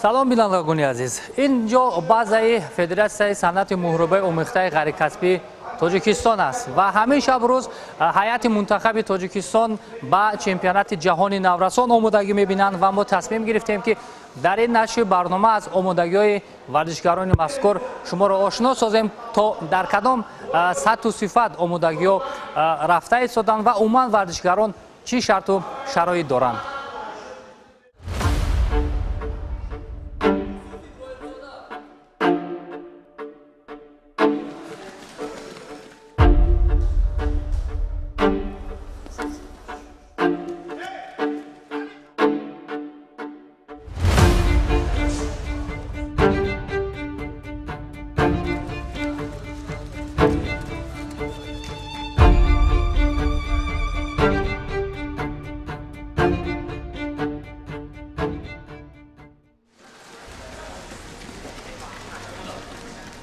Салом, бинандагони азиз. Ин ҷо базаи Федератсияи санъати муҳорибаи омехтаи ғайрикасбии Тоҷикистон аст ва ҳамин шаб рӯз ҳайати мунтахаби Тоҷикистон ба чемпионати ҷаҳони наврасон омодагӣ мебинанд ва мо тасмим гирифтем, ки дар ин нашри барнома аз омодагиҳои варзишгарони мазкур шуморо ошно созем, то дар кадом сатҳу сифат омодагиҳо рафта истоданд ва умуман варзишгарон чӣ шарту шароит доранд.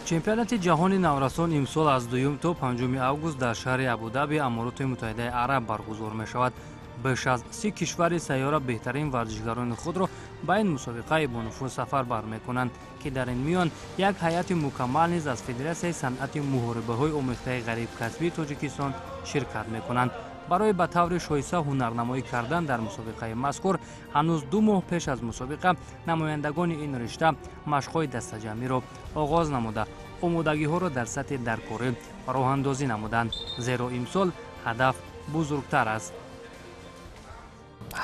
Чемпионати ҷаҳони наврасон имсол аз 2 то 5 август дар шаҳри Абудаби, Аморотҳои Муттаҳидаи Араб баргузор мешавад. Беш аз 30 кишвари сайёра беҳтарин варзишгарони худро ба ин мусобиқаи бонуфуз сафарбар мекунанд, ки дар ин миён як ҳайати мукаммал низ аз Федератсияи санъати муҳорибаҳои омехтаи ғарибкасбии Тоҷикистон ширкат мекунанд. Барои ба таври шоиста ҳунарнамоӣ кардан дар мусобиқаи мазкур ҳанӯз 2 моҳ пеш аз мусобиқа намояндагони ин ришта машқҳои дастаҷамъиро оғоз намуда, омодагиҳоро дар сатҳи даркорӣ роҳандозӣ намуданд, зеро имсол ҳадаф бузургтар аст.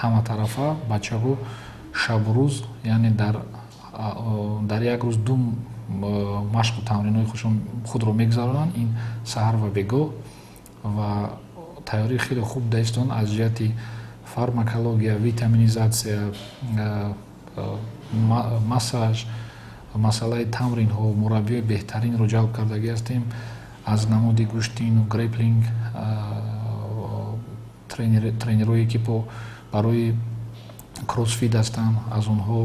Ҳаматарафа бачаҳо шабу рӯз, яъне дар як рӯз ду машқу тамринҳои худро мегузаронанд, ин саҳар ва бегоҳ, ва тайёрии хеле хуб даистон аз ҷиҳати фармакология, витаминизатсия, массаж, масъалаи тамринҳо, мураббиҳои беҳтаринро ҷалб кардагӣ ҳастем аз намуди гӯштину греплинг, тренерое ки барои кроссфит ҳастанд, аз онҳо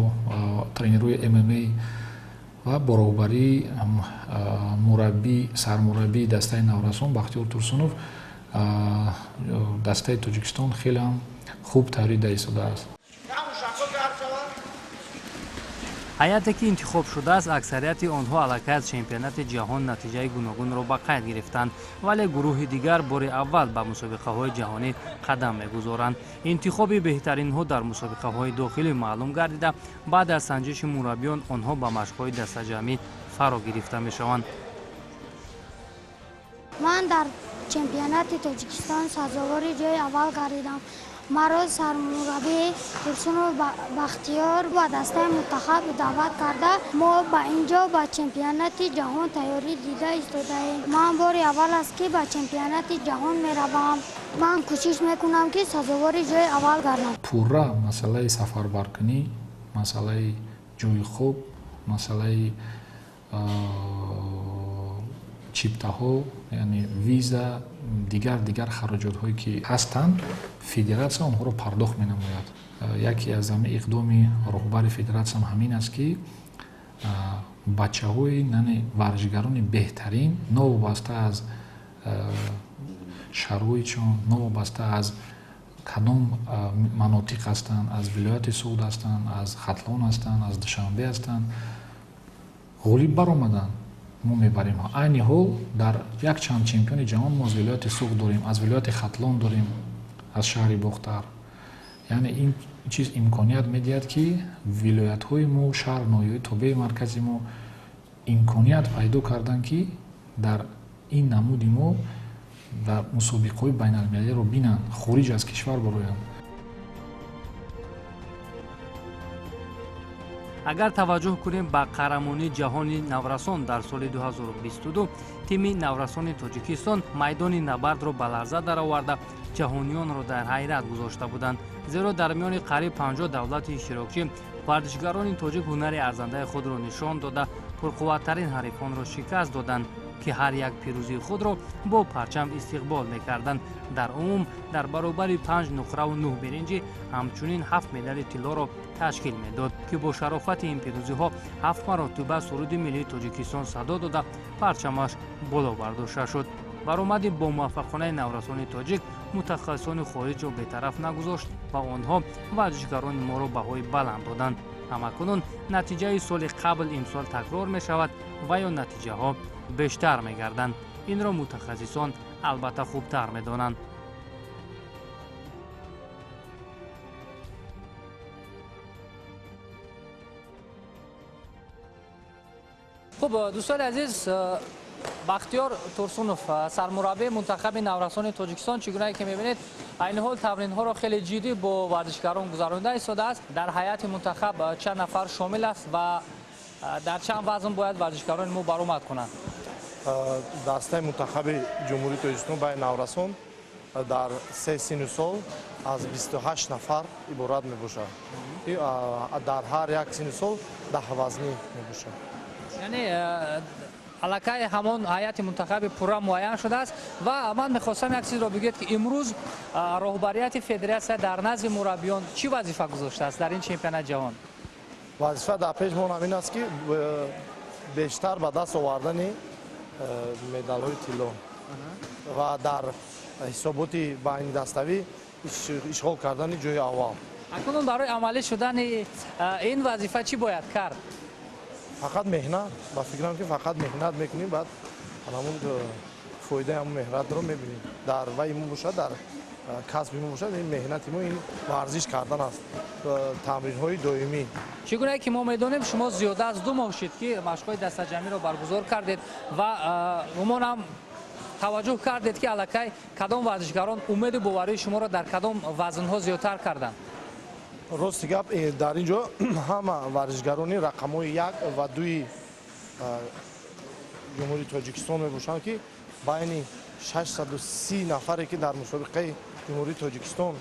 тренерҳои ММА ва бо роҳбарии мураббӣ, сармураббии дастаи наврасон Бахтиёр Турсунов дастаи Тоҷикистон хеле ҳам хуб тайёрӣ даистодааст. Ҳайате ки интихоб шудааст, аксарияти онҳо аллакай аз чемпионати ҷаҳон натиҷаи гуногунро ба қайд гирифтанд, вале гурӯҳи дигар бори аввал ба мусобиқаҳои ҷаҳонӣ қадам мегузоранд. Интихоби беҳтаринҳо дар мусобиқаҳои дохилӣ маълум гардида, баъд аз санҷиши мураббиён онҳо ба машқҳои дастаҷамъӣ фаро гирифта мешаванд. Ман дар чемпионати Тоҷикистон сазовори ҷои аввал гардидам. Маро сармураббӣ Турсунов Бахтиёр ба дастаи мунтахаб даъват карда, мо ба ин ҷо ба чемпионати ҷаҳон тайёрӣ дида истодаем. Ман бори аввал аст, ки ба чемпионати ҷаҳон меравам. Ман кӯшиш мекунам, ки сазовори ҷои аввал гардам. Пурра масъалаи сафарбаркунӣ, масъалаи ҷои хоб, масъалаи чиптаҳо, яъне виза, дигар хароҷотҳое ки ҳастанд, федератсия онҳоро пардохт менамояд. Яке аз ҳамин иқдоми роҳбари федератсиям ҳамин аст, ки бачаҳои, яъне варзишгарони беҳтарин, новобаста аз шароитшон, новобаста аз кадом манотиқ ҳастанд, аз вилояти Суғд ҳастанд, аз Хатлон ҳастанд, аз Душанбе ҳастанд, ғолиб баромаданд, мо мебарем. Айни ҳол дар якчанд чемпиони ҷаҳон мо аз вилояти Суғд дорем, аз вилояти Хатлон дорем, аз шаҳри Бохтар. Яъне ин чиз имконият медиҳад, ки вилоятҳои мо, шаҳр, ноҳияҳои тобеи маркази мо имконият пайдо карданд, ки дар ин намуди мо дар мусобиқаҳои байналмилалиро бинанд, хориҷ аз кишвар бароянд. Агар таваҷҷӯҳ кунем ба қаҳрамонии ҷаҳони наврасон дар соли 2022, тими наврасони Тоҷикистон майдони набардро ба ларза дароварда, ҷаҳониёнро дар ҳайрат гузошта буданд, зеро дар миёни қариб 50 давлати иштирокчӣ варзишгарони тоҷик ҳунари арзандаи худро нишон дода, пурқувваттарин ҳарифонро шикаст доданд, ки ҳар як пирӯзии худро бо парчам истиқбол мекарданд. Дар умум дар баробари 5 нуқраву 9 биринҷӣ ҳамчунин 7 медали тиллоро ташкил медод, ки бо шарофати ин пирӯзиҳо 7 маротиба суруди миллии Тоҷикистон садо дода, парчамаш боло бардошта шуд. Баромади бомуваффақонаи наврасони тоҷик мутахассисони хориҷро бетараф нагузошт ва онҳо варзишгарони моро баҳои баланд доданд. Ҳамакунун натиҷаи соли қабл имсол такрор мешавад ва ё натиҷаҳо бештар мегарданд. Инро мутахассисон албатта хубтар медонанд. Хуб, дӯстони азиз, Бахтиёр Турсунов, сармураббии мунтахаби наврасони Тоҷикистон, чӣ гунае ки мебинед, айни ҳол тамринҳоро хеле ҷиддӣ бо варзишгарон гузаронида истодааст. Дар ҳайати мунтахаб чанд нафар шомил аст ва дар чанд вазн бояд варзишгарони мо баромад кунанд? Дастаи мунтахаби Ҷумҳурии Тоҷикистон байни наврасон дар се синну сол аз 28 нафар иборат мебошад. Дар ҳар як синну сол 10 вазнӣ мебошад. Яъне аллакай ҳамон ҳайати мунтахаби пурра муайян шудааст. Ва ман мехостам як чизро бигӯед, ки имрӯз роҳбарияти федератсия дар назди мураббиён чӣ вазифа гузоштааст дар ин чемпионати ҷаҳон? Вазифа дар пеш мо ҳамин аст, ки бештар ба даст овардани медалҳои тилло ва дар ҳисоботи байнидаставӣ ишғол кардани ҷои аввал. Акнун барои амалӣ шудани ин вазифа чӣ бояд кард? Фақат меҳнат. Ба фикрам, ки фақат меҳнат мекунем, баъд ҳамон фоидаи ҳамон меҳнатро мебинем. Дар вай мо бошад, дар касби мо бошад, ин меҳнати мо ин варзиш кардан аст, тамринҳои доимӣ. Чӣ гунае ки мо медонем, шумо зиёда аз 2 моҳ шид, ки машқҳои дастаҷамъиро баргузор кардед ва гумонам таваҷҷӯҳ кардед, ки аллакай кадом варзишгарон умеду боварии шуморо дар кадом вазнҳо зиёдтар карданд? Рости гап, дар ин ҷо ҳама варзишгарони рақамҳои 1 ва 2 Ҷумҳурии Тоҷикистон мебошанд, ки байни 630 нафаре, ки дар мусобиқаи Ҷумҳурии Тоҷикистон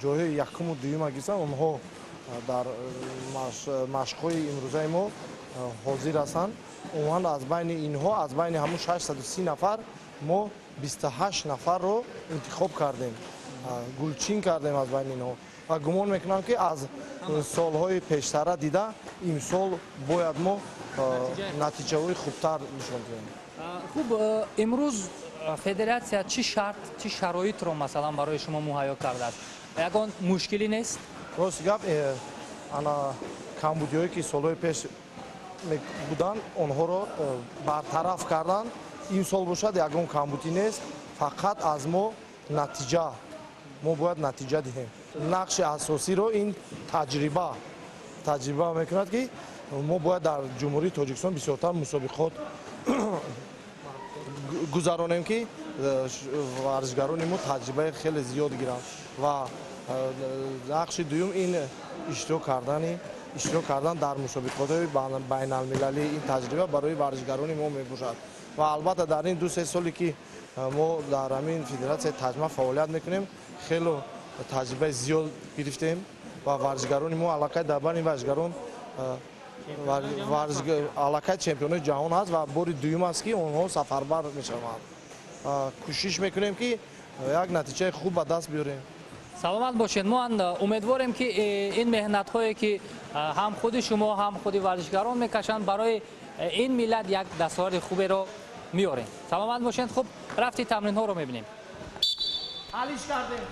ҷойҳои якуму дуюма гирифтанд, онҳо дар машқҳои имрӯзаи мо ҳозир ҳастанд. Умуман аз байни инҳо, аз байни ҳамун 630 нафар мо 28 нафарро интихоб кардем, гулчин кардем аз байни инҳо ва гумон мекунам, ки аз солҳои пештара дида имсол бояд мо натиҷаҳои хубтар нишон диҳем. Хуб, имрӯз федератсия чӣ шарт, чӣ шароитро масалан барои шумо муҳайё кардааст? Ягон мушкилӣ нест? Рости гап, ана камбудиҳое, ки солҳои пеш буданд, онҳоро бартараф карданд. Имсол бошад, ягон камбудӣ нест, фақат аз мо натиҷа, мо бояд натиҷа диҳем. Нақши асосиро ин таҷриба мекунад, ки мо бояд дар Ҷумҳурии Тоҷикистон бисёртар мусобиқот гузаронем, ки варзишгарони мо таҷрибаи хеле зиёд гиранд. Ва нақши дуюм ин иштирок кардан дар мусобиқотҳои байналмилалӣ. Ин таҷриба барои варзишгарони мо мебошад. Ва албатта дар ин 2-3 соле, ки мо дар ҳамин федератсияи таҷма фаъолият мекунем, хело таҷрибаи зиёд гирифтем ва варзишгарони мо аллакай дар байни варзишгарон аллакай чемпионои ҷаҳон ҳаст ва бори дуюм аст, ки онҳо сафарбар мешаванд. Кӯшиш мекунем, ки як натиҷаи хуб ба даст биёрем. Саломат бошед. Мо умедворем, ки ин меҳнатҳое, ки ҳам худи шумо, ҳам худи варзишгарон мекашанд, барои ин миллат як дастоварди хуберо меорем. Саломат бошед. Хуб, рафти тамринҳоро мебинем. Алиш кардем.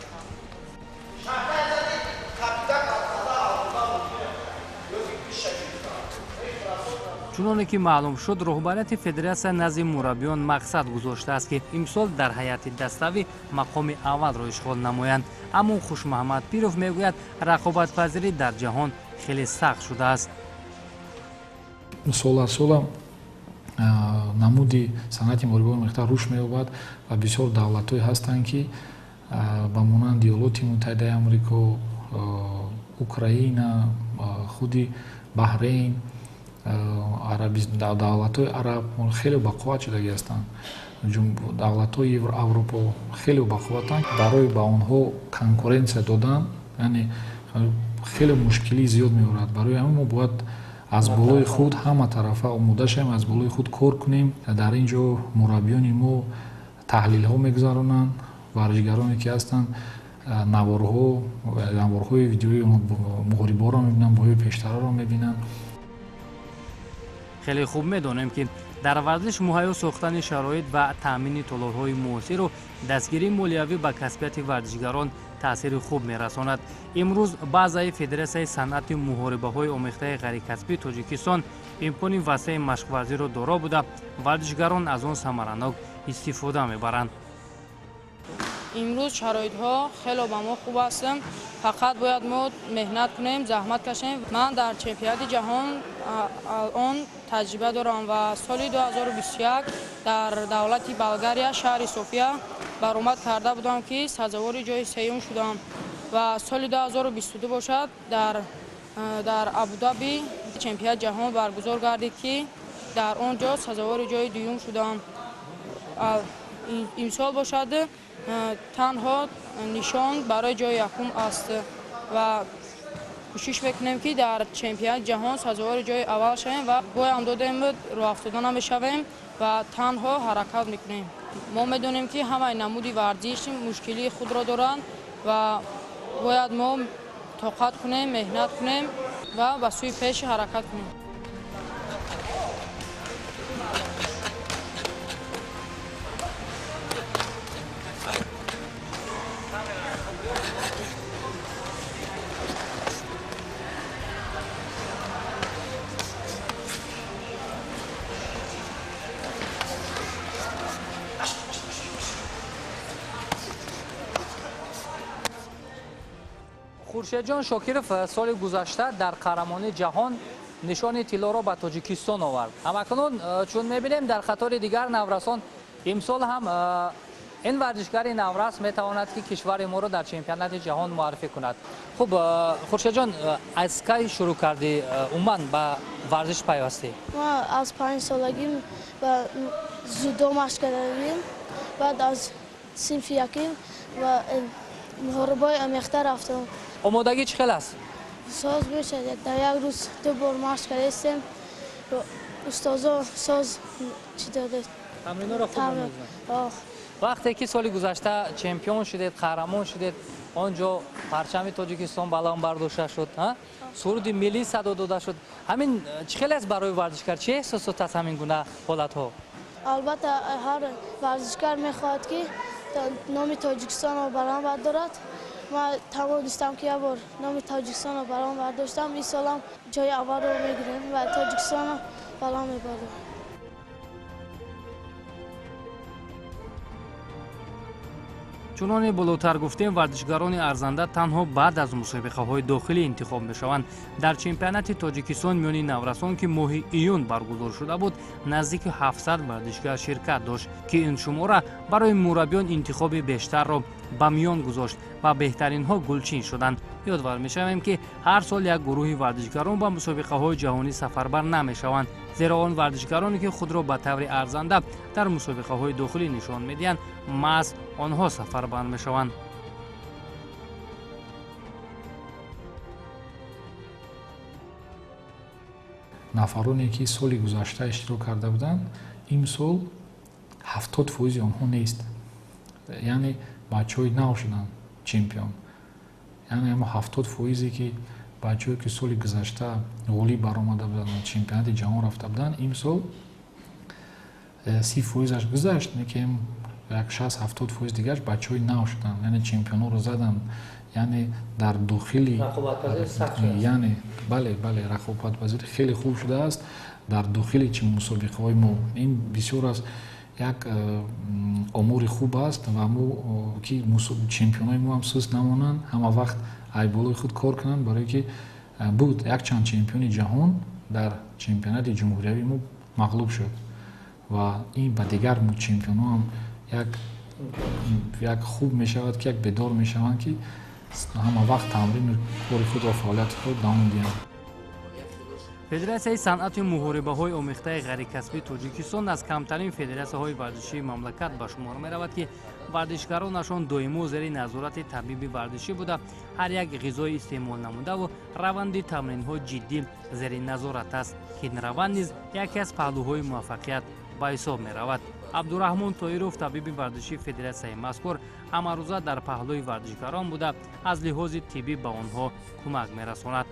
Чуноне ки маълум шуд, роҳбарияти федератсия назди мураббиён мақсад гузоштааст, ки имсол дар ҳайати даставӣ мақоми аввалро ишғол намоянд. Аммо Хушмуҳаммад Пиров мегӯяд, рақобатпазирӣ дар ҷаҳон хеле сахт шудааст. Сол аз сола намуди санъати муҳорибаи омехта рушд меёбад ва бисёр давлатҳое ҳастанд, ки ба монанди Иёлоти Муттаҳидаи Амрико, Украина, худи Баҳрейн, давлатҳои араб хеле бақувват шудагӣ ҳастанд. Давлатҳои Аврупо хеле бақувватанд. Барои ба онҳо конкуренсия додан, яъне хеле мушкилии зиёд меорад. Барои ҳамин мо бояд аз болои худ ҳама тарафа омода шавем, аз болои худ кор кунем. Дар ин ҷо мураббиёни мо таҳлилҳо мегузаронанд, варзишгароне, ки ҳастанд, наворҳои видеои муҳорибаҳоро мебинанд, боҳои пештараро мебинанд. Хеле хуб медонем, ки Дар варзиш муҳайё сохтани шароит ва таъмини толорҳои муосиру дастгирии молиявӣ ба касбияти варзишгарон таъсири хуб мерасонад. Имрӯз баъзаи Федератсияи санъати муҳорибаҳои омехтаи ғайрикасбии Тоҷикистон имкони васеи машқварзиро доро буда, варзишгарон аз он самаранок истифода мебаранд. Имрӯз шароитҳо хело ба мо хуб ҳастанд, фақат бояд мо меҳнат кунем, заҳмат кашем. Ман дар чемпионати ҷаҳон он таҷриба дорам ва соли 2021 дар давлати Болгария, шаҳри София баромад карда будам, ки сазовори ҷои сеюм шудам ва соли 2022 бошад дар Абудаби чемпионати ҷаҳон баргузор гардид, ки дар он ҷо сазовори ҷои дуюм шудам. Имсол бошад танҳо нишон барои ҷои якум аст ва кӯшиш мекунем, ки дар чемпионати ҷаҳон сазовори ҷои аввал шавем ва боям додем, роҳафтода намешавем ва танҳо ҳаракат мекунем. Мо медонем, ки ҳамаи намуди варзиш мушкилии худро доранд ва бояд мо тоқат кунем, меҳнат кунем ва ба сӯи пеш ҳаракат кунем. Хуршедҷон Шокиров соли гузашта дар қаҳрамонии ҷаҳон нишони тиллоро ба Тоҷикистон овард. Ҳамакнун чун мебинем, дар қатори дигар наврасон имсол ҳам ин варзишгари наврас метавонад, ки кишвари моро дар чемпионати ҷаҳон муаррифӣ кунад. Хуб, Хуршедҷон, аз кай шурӯъ кардӣ, умуман ба варзиш пайвастӣ? Ман аз 5 солагӣ ба дзюдо машқ кардагим, баъд аз синфи яким ва муҳорибаи омехта рафтам. Омодагӣ чӣ хел аст? Соз бошад, дар як рӯз 2 бор машқ кардастем. Устозо соз чӣ додед? Тамринҳоро хуб мемонад. Вақте ки соли гузашта чемпион шудед, қаҳрамон шудед, он ҷо парчами Тоҷикистон баланд бардошта шуд, суруди миллӣ садо дода шуд. Ҳамин чӣ хел аст барои варзишгар? Чӣ эҳсосот аст ҳамин гуна ҳолатҳо? Албатта, ҳар варзишгар мехоҳад, ки номи Тоҷикистонро баланд бардорад. Ман тавонистам, ки як бор номи Тоҷикистонро баланд бардоштам. Ин солам ҷои аввалро мегирем ва Тоҷикистонро баланд мебарем. Чуноне болотар гуфтем, варзишгарони арзанда танҳо баъд аз мусобиқаҳои дохилӣ интихоб мешаванд. Дар чемпионати Тоҷикистон миёни наврасон, ки моҳи июн баргузор шуда буд, наздики 700 варзишгар ширкат дошт, ки ин шумора барои мураббиён интихоби бештарро ба миён гузошт ва беҳтаринҳо гулчин шуданд. Ёдвар мешавем, ки ҳар сол як гурӯҳи варзишгарон ба мусобиқаҳои ҷаҳонӣ сафарбар намешаванд, зеро он варзишгароне, ки худро ба таври арзанда дар мусобиқаҳои дохилӣ нишон медиҳанд, маҳз онҳо сафарбар мешаванд. Нафароне, ки соли гузашта иштирок карда буданд, имсол 70% онҳо нест. Яъне бачаҳои нав шуданд чемпион. Яъне ҳамо 70%-е ки бачаҳое, ки соли гузашта ғолиб баромада буданд ва чемпионати ҷаҳон рафта буданд, имсол 30%-аш гузашт, лекин як 60-70% дигараш бачаҳои нав шуданд, яъне чемпионҳоро заданд. Яъне дар дохили яъне бале, бале, рақобатпазирӣ хеле хуб шудааст дар дохили мусобиқаҳои мо. Ин бисёр аст як омори хуб аст ва мо ки чемпионҳои мо ҳам суст намонанд, ҳама вақт айболои худ кор кунанд, барое ки буд якчанд чемпиони ҷаҳон дар чемпионати ҷумҳуриявии мо мағлуб шуд ва ин ба дигар чемпионҳо ҳам як хуб мешавад, ки як бедор мешаванд, ки ҳама вақт тамрину кори худро, фаъолияти худро давом диҳанд. Федератсияи санъати муҳорибаҳои омехтаи ғайрикасбии Тоҷикистон аз камтарин федератсияҳои варзишии мамлакат ба шумор меравад, ки варзишгаронашон доимо зери назорати табиби варзишӣ буда, ҳар як ғизои истеъмол намудаву раванди тамринҳо ҷиддӣ зери назорат аст, ки ин раванд низ яке аз паҳлӯҳои муваффақият ба ҳисоб меравад. Абдураҳмон Тоиров, табиби варзишии федератсияи мазкур, ҳамарӯза дар паҳлӯи варзишгарон буда, аз лиҳози тиббӣ ба онҳо кӯмак мерасонад.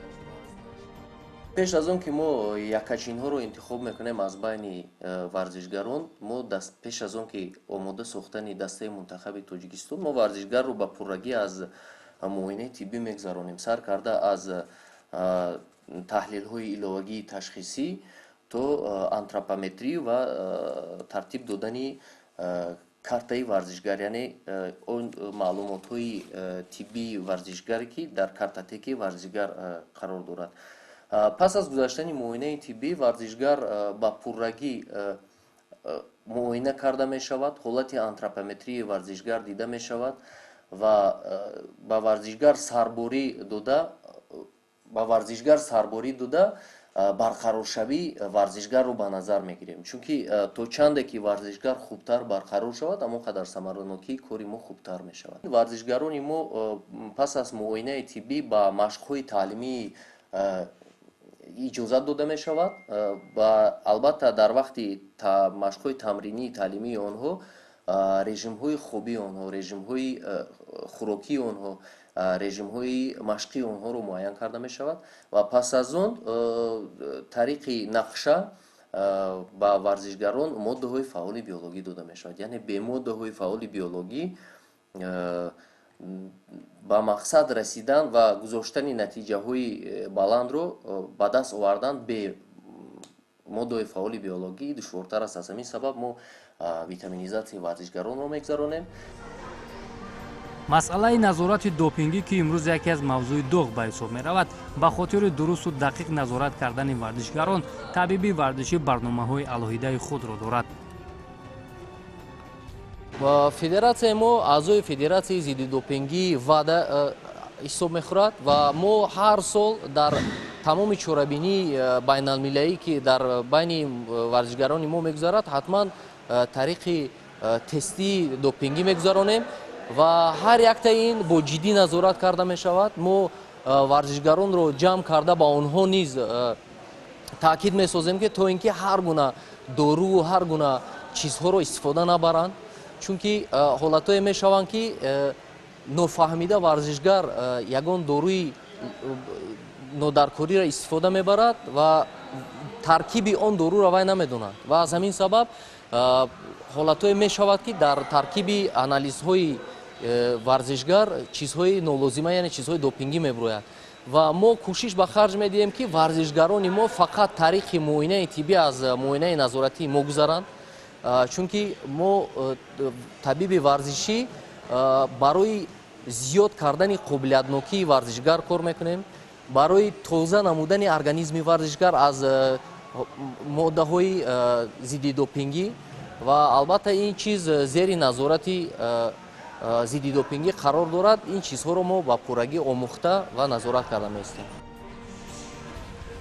Пеш аз он ки мо якачинҳоро интихоб мекунем аз байни варзишгарон, мо пеш аз он ки омода сохтани дастаи мунтахаби Тоҷикистон, мо варзишгарро ба пуррагӣ аз муоинаи тиббӣ мегзаронем, сар карда аз таҳлилҳои иловагии ташхисӣ то антропометрӣ ва тартиб додани картаи варзишгар, яъне он маълумотҳои тиббии варзишгаре, ки дар картотекаи варзишгар қарор дорад. Пас аз гузаштани муоинаи тиббӣ варзишгар ба пуррагӣ муоина карда мешавад, ҳолати антропометрии варзишгар дида мешавад ва ба варзишгар сарборӣ дода барқароршавии варзишгарро ба назар мегирем, чунки то чанде ки варзишгар хубтар барқарор шавад, ҳамон қадар самаранокии кори мо хубтар мешавад. Варзишгарони мо пас аз муоинаи тиббӣ ба машқҳои таълимӣ иҷозат дода мешавад ва албатта дар вақти машқҳои тамринии таълимии онҳо режимҳои хобии онҳо, режимҳои хӯрокии онҳо, режимҳои машқии онҳоро муайян карда мешавад ва пас аз он тариқи нақша ба варзишгарон моддаҳои фаъоли биологӣ дода мешавад. Яъне бе моддаҳои фаъоли биологӣ ба мақсад расидан ва гузоштани натиҷаҳои баландро ба даст овардан бе моддаҳои фаъоли биологӣ душвортар аст. Аз ҳамин сабаб мо витаминизатсияи варзишгаронро мегзаронем. Масъалаи назорати допингӣ, ки имрӯз яке аз мавзӯи доғ ба ҳисоб меравад, ба хотири дурусту дақиқ назорат кардани варзишгарон табиби варзишӣ барномаҳои алоҳидаи худро дорад. Федератсияи мо аъзои Федератсияи зиддидопингии ВАДА ҳисоб мехӯрад ва мо ҳар сол дар тамоми чорабинии байналмилалӣ, ки дар байни варзишгарони мо мегузарад, ҳатман тариқи тестии допингӣ мегузаронем ва ҳар яктаи ин бо ҷиддӣ назорат карда мешавад. Мо варзишгаронро ҷамъ карда, ба онҳо низ таъкид месозем, ки то ин ки ҳар гуна доруву ҳар гуна чизҳоро истифода набаранд, чунки ҳолатҳое мешаванд, ки нофаҳмида варзишгар ягон доруи нодаркориро истифода мебарад ва таркиби он доруро вай намедонад ва аз ҳамин сабаб ҳолатҳое мешавад, ки дар таркиби анализҳои варзишгар чизҳои нолозима, яъне чизҳои допингӣ мебирояд. Ва мо кӯшиш ба харҷ медиҳем, ки варзишгарони мо фақат тариқи муоинаи тиббӣ, аз муоинаи назоратии мо гузаранд, чунки мо табиби варзишӣ барои зиёд кардани қобилиятнокии варзишгар кор мекунем, барои тоза намудани организми варзишгар аз моддаҳои зиддидопингӣ. Ва албатта ин чиз зери назорати зиддидопингӣ қарор дорад. Ин чизҳоро мо ба пуррагӣ омӯхта ва назорат карда меистем.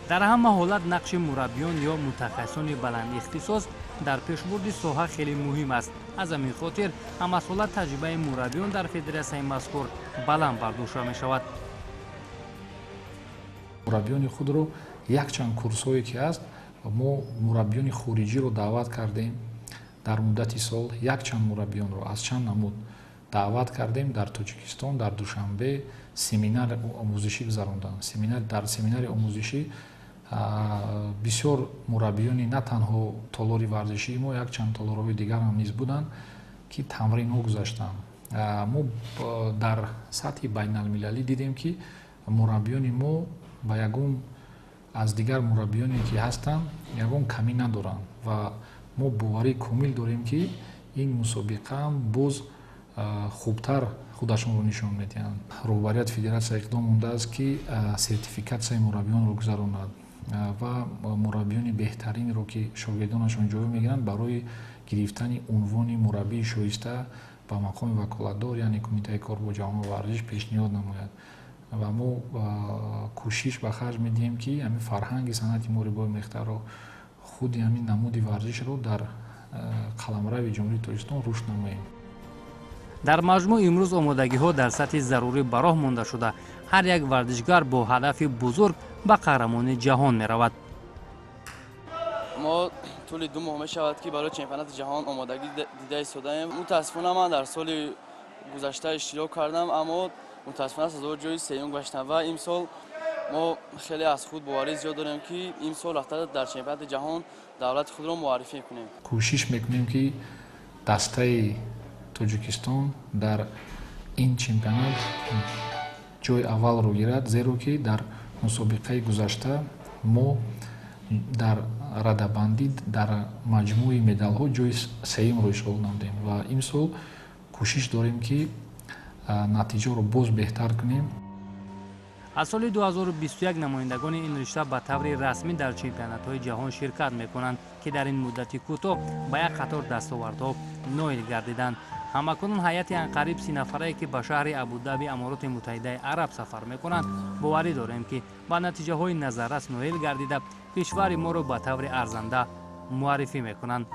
Дар ҳама ҳолат нақши мураббиён ё мутахассисони баландихтисос дар пешбурди соҳа хеле муҳим аст. Аз ҳамин хотир ҳамасола таҷрибаи мураббиён дар федератсияи мазкур баланд бардошта мешавад. Мураббиёни худро якчанд курсҳое ки ҳаст, мо мураббиёни хориҷиро даъват кардем. Дар муддати сол якчанд мураббиёнро аз чанд намуд даъват кардем, дар Тоҷикистон, дар Душанбе семинар омӯзишӣ гузаронданд. Дар семинари омӯзишӣ бисёр мураббиёни на танҳо толори варзишии мо, якчанд толорҳои дигар ҳам низ буданд, ки тамринҳо гузаштанд. Мо дар сатҳи байналмилалӣ дидем, ки мураббиёни мо ба ягон аз дигар мураббиёне ки ҳастанд, ягон камӣ надоранд ва мо боварии комил дорем, ки ин мусобиқаам боз хубтар худашонро нишон медиҳанд. Роҳбарияти федератсия иқдом мондааст, ки сертификатсияи мураббиёнро гузаронад ва мураббиёни беҳтаринро, ки шогирдонашон ҷой мегиранд, барои гирифтани унвони мураббии шоиста ба мақоми ваколатдор, яъне Кумитаи кор бо ҷавонон ва варзиш, пешниҳод намояд. Ва мо кӯшиш ба харҷ медиҳем, ки ҳамин фарҳанги санъати муҳорибаи омехтаро, худи ҳамин намуди варзишро дар қаламрави Ҷумҳурии Тоҷикистон рушд намоем. Дар маҷмӯъ имрӯз омодагиҳо дар сатҳи зарурӣ ба роҳ монда шуда, ҳар як варзишгар бо ҳадафи бузург ба қаҳрамонии ҷаҳон меравад. Мо тӯли 2 моҳ мешавад, ки барои чемпионати ҷаҳон омодагӣ дида истодаем. Мутаассифона, ман дар соли гузашта иштирок кардам, аммо мутаассифона сазовори ҷои сеюм гаштам ва имсол Мо хеле аз худ боварӣ зиёд дорем, ки имсол рафта дар чемпионати ҷаҳон давлати худро муаррифӣ кунем. Кӯшиш мекунем, ки дастаи Тоҷикистон дар ин чемпионат ҷои аввалро гирад, зеро ки дар мусобиқаи гузашта мо дар радабандӣ, дар маҷмӯи медалҳо ҷои сеюмро ишғол намудем ва имсол кӯшиш дорем, ки натиҷаро боз беҳтар кунем. Аз соли 2021 намояндагони ин ришта ба таври расмӣ дар чемпионатҳои ҷаҳон ширкат мекунанд, ки дар ин муддати кӯтоҳ ба як қатор дастовардҳо ноил гардиданд. Ҳамакунун ҳайати анқариб 30 нафарае, ки ба шаҳри Абудаби Амороти Муттаҳидаи Араб сафар мекунанд, боварӣ дорем, ки ба натиҷаҳои назаррас ноил гардида, кишвари моро ба таври арзанда муаррифӣ мекунанд.